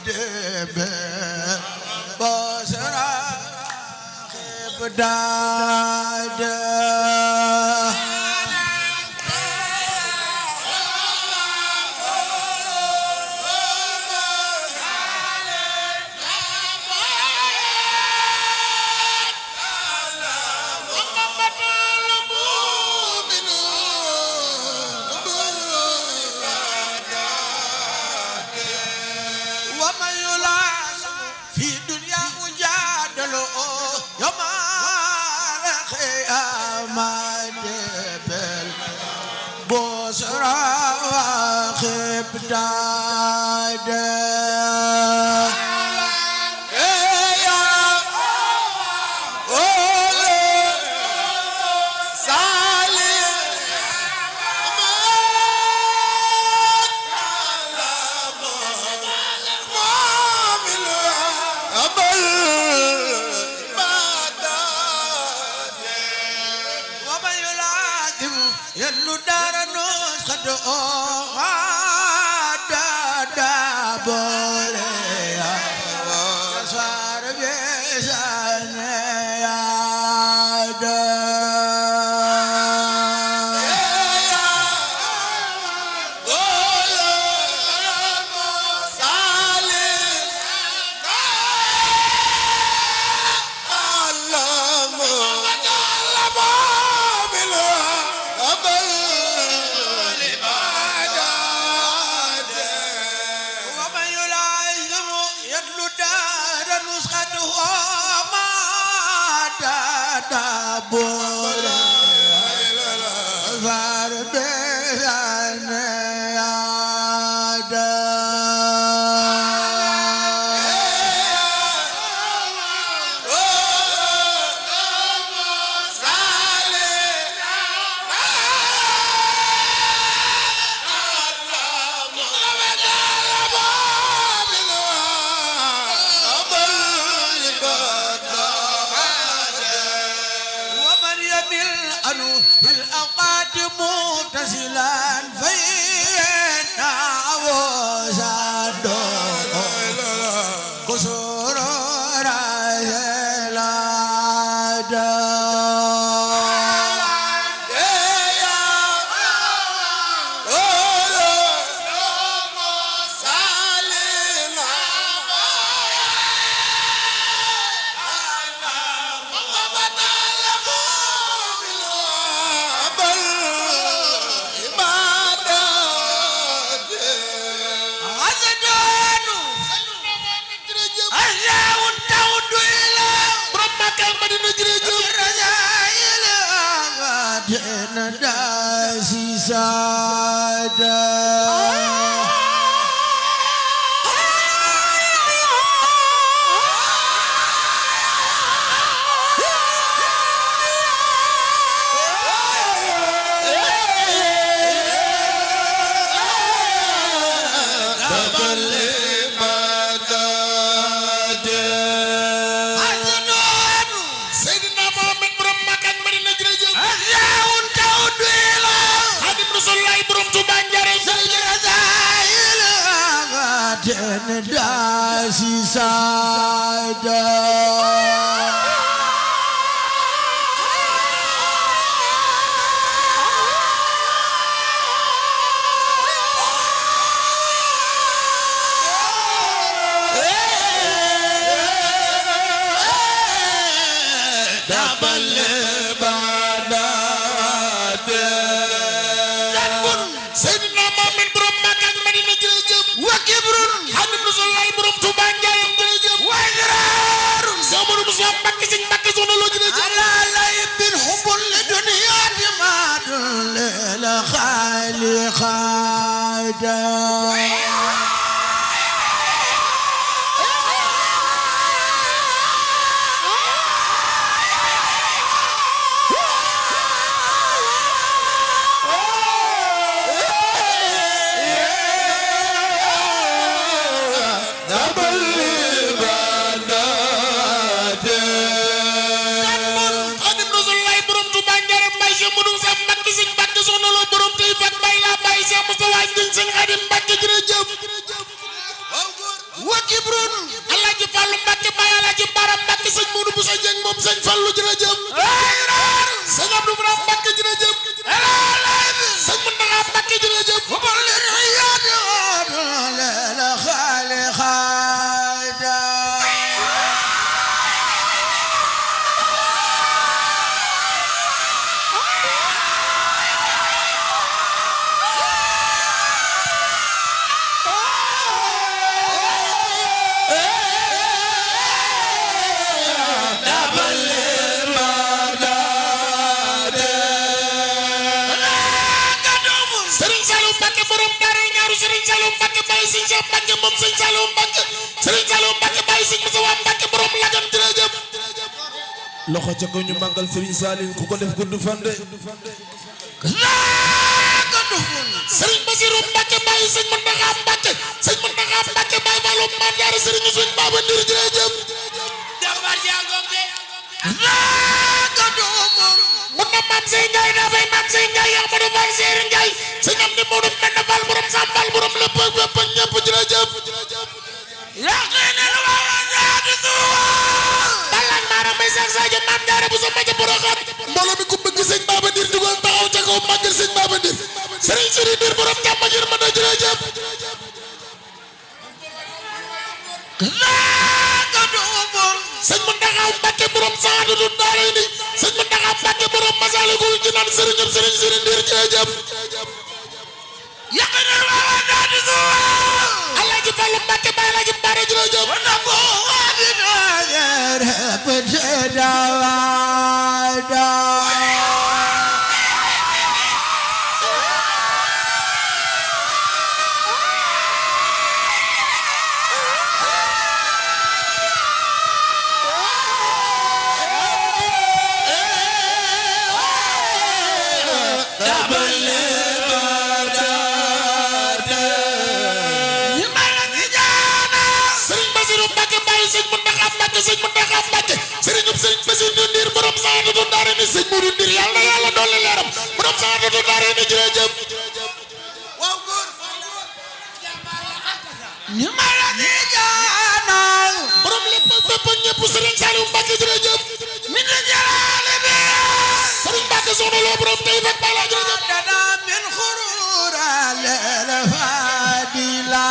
دبر بصرا خبداد kibrun Alaaji Fallu Mbàkke Baay Alaaji Baara Mbàkke sëñ Moodu bu sa jeng moom sëñ Fallu jërëjëf sëñ Abdou Borom Mbàkke jërëjëf sëñ Muntaxa Mbàkke jërëjëf Serigne Saliou Mbacke Baye Serigne Cheikh Mbacke moom Serigne Saliou Mbacke Serigne Saliou Mbacke Baye Serigne Moussa Mbacke borom Lagan jërëjëf loxo ca ko ñu màggal Serigne Saliou ku ko def gudd fan de Serigne Bassirou Mbacke Baye Serigne Mountakha Mbacke Serigne Mountakha Mbacke Baye Fallou Mame Diarra Serigne Serigne Baba Ndir jërëjëf jàmbaar jàngoog de mun na Mame Sey Ndiaye daa fay Mame Sey Ndiaye Amadou Fall Serigne Ndiaye Serigne am ni Modou Mbène Fall borom Sam Fall borom lépp ak fépp ak ñëpp jërëjëf Balan Mara May Seck Sadio Mame Diarra bu sa maja boroxam mbooloo mi ku bëgg Serigne Baba Ndir dugal taxaw ca kaw màggal Serigne Baba Ndir Serigne Serigne Ndir borom jàmm jër ma da jërëjëf sëñ Mountakha Mbacké borom saadu du daara ni sëñ Mountakha Mbacké borom Masalikul Jinaan Serigne Serigne Ndir jërëjëf yaqina wa daadi su Alaaji Fallu Mbacké Baay Alaaji Baara jërëjëf na ko Sëñ Mountakha Mbacké Serigne Bassirou Ndir borom saadu du daara ni sëñ Modou Ndir yàlla yàlla dolli leeram borom saadu du daara ni jërëjëf waaw góor ñu ma la di jaanal borom lépp fépp ñëpp Serigne Saliou Mbacké jërëjëf min la jalaale bi Serigne Mbacké soxna loo borom tey fekk bala jërëjëf dana min xurura la fadila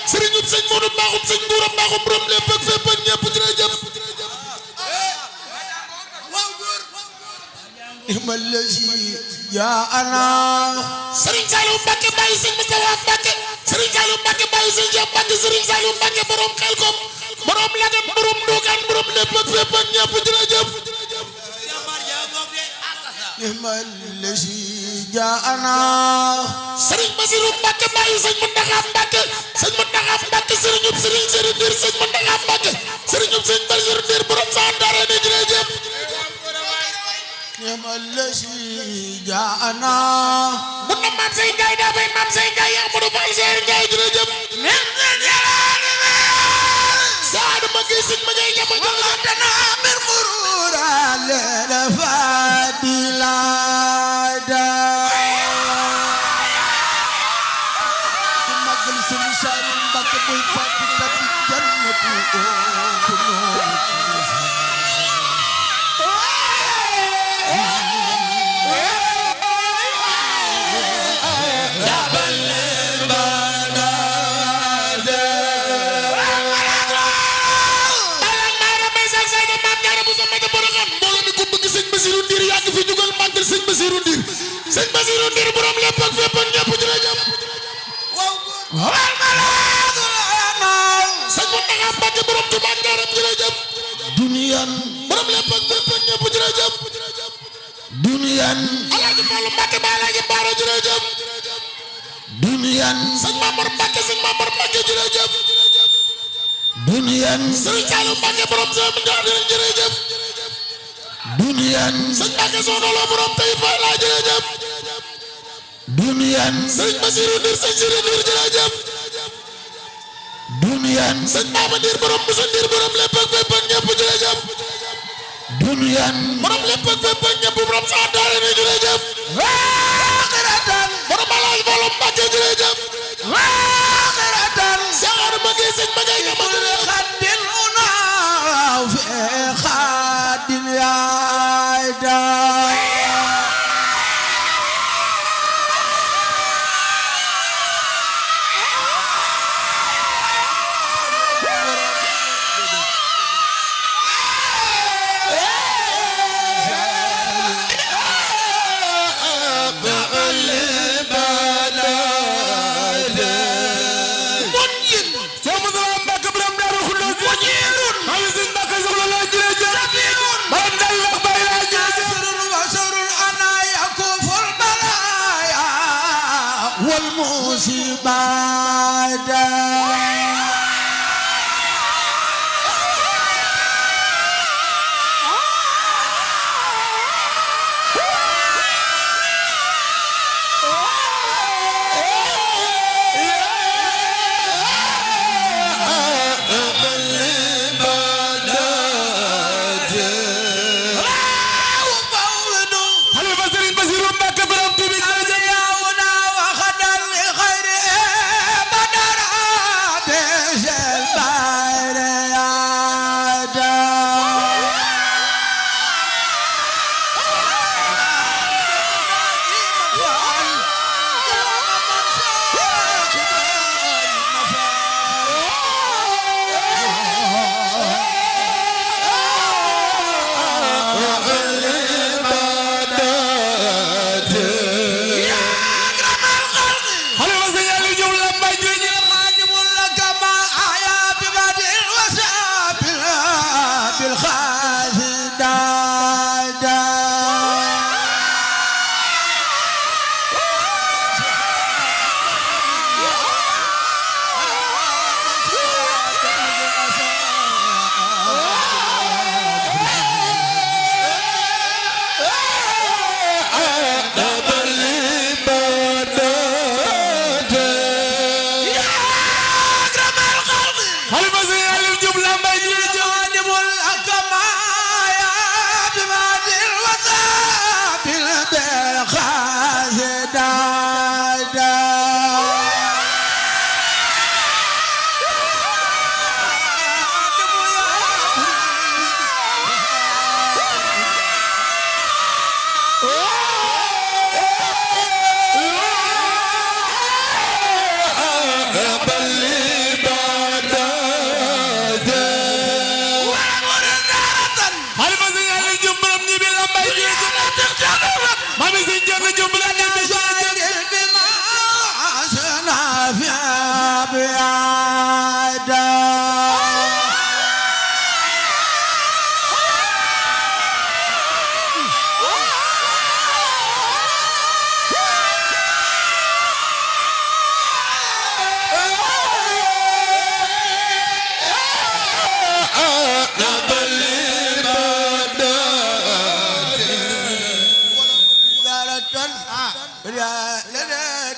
Serigne sëñ Modou Bakhoum sëñ Bourou Bakhoum borom lépp ak fépp ak ñëpp jërëjëf waaw góor imal lazi jaana Serigne Saliou Mbacké Baye sëñ Moustapha Mbacké Serigne Saliou Mbacké Baye sëñ Cheikh Mbacké Serigne Saliou Mbacké borom Xelkom borom Lagan borom Ndokan borom lépp ak fépp ak ñëpp jërëjëf imal lazi jaana Serigne Bassirou Mbacké Baye sëñ Mountakha Mbacké sëñ Mountakha Mbacké Serigne Ndir sëñ Mountakha Mbacké Serigne sëñ Bassirou Ndir borom sa daara ne jërëjëf ñamal la si jaana mun na Mame Sey Ndiaye daa fay Mame Sey Ndiaye Amadou Fall Serigne Ndiaye jërëjëf saadu ma gis sëñ ma ngay ñama jërëjëf dana min xurura la fadila sëñ Bassirou Ndir borom lépp ak fépp ak ñëpp jërëjëf waaw sëñ Mountakha Mbacké borom Touba Ngaram jërëjëf duniyan borom lépp ak fépp ak ñëpp jërëjëf duniyan Alaaji Fallu Mbacké Baay Alaaji Baara jërëjëf duniyan sëñ Mamour Mbacké jërëjëf duniyan Sëriñ Saliou Mbacké borom sa mi ndax dina jërëjëf duniyan sëñ Mbacké Soxna Lo borom tey fa la jërëjëf duniyan sëñ Basiru Ndir sëñ Siri Ndir jërëjëf duniyan sëñ Baba Ndir borom Musa Ndir borom lépp ak fépp ak ñëpp jërëjëf duniyan borom lépp ak fépp ak ñëpp borom sa daara ne jërëjëf waaxiratan borom alaaj borom Mbacké jërëjëf waaxiratan saxaar ma ngi sëñ ma ngay ma xaddin una fi xaddin yaay daa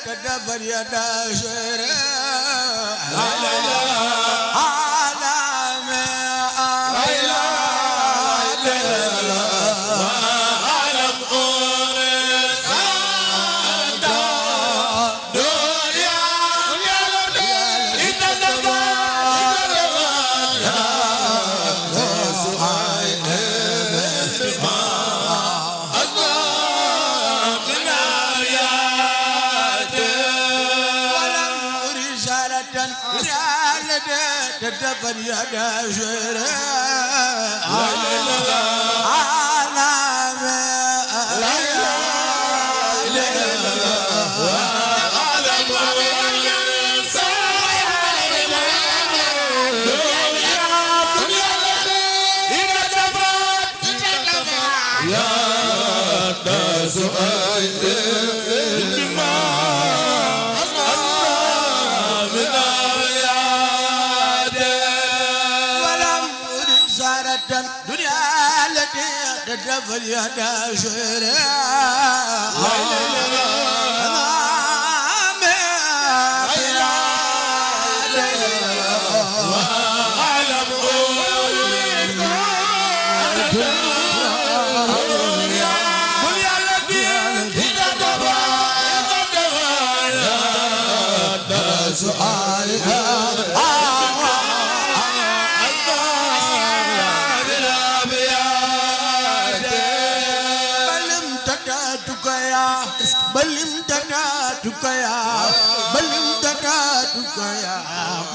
تدبر يا داشر دفل يا داشر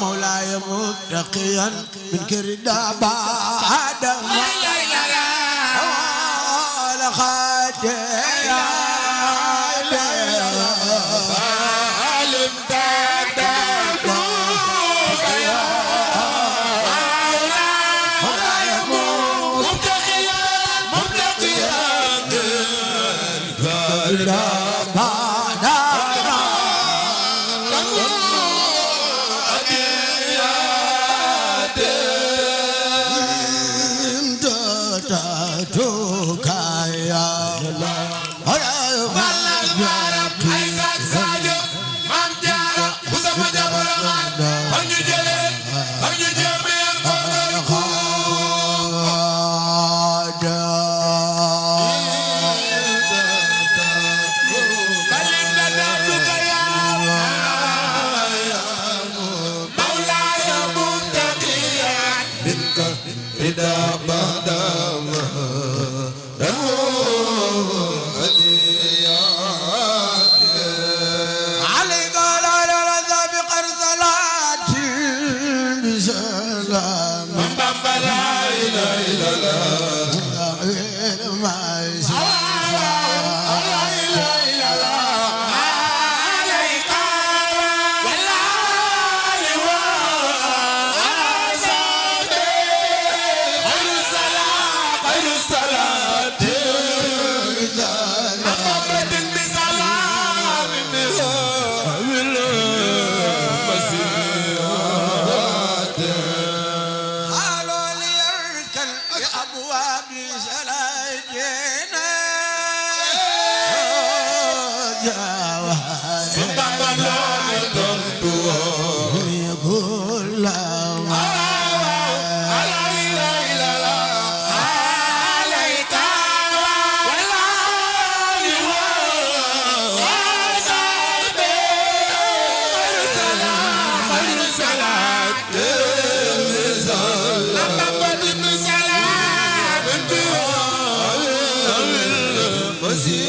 مولاي متقيا من كردا بعد ما ولا خاتيا علم تدعويا مولاي متقيا من كردا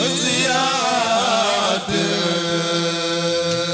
وزيادة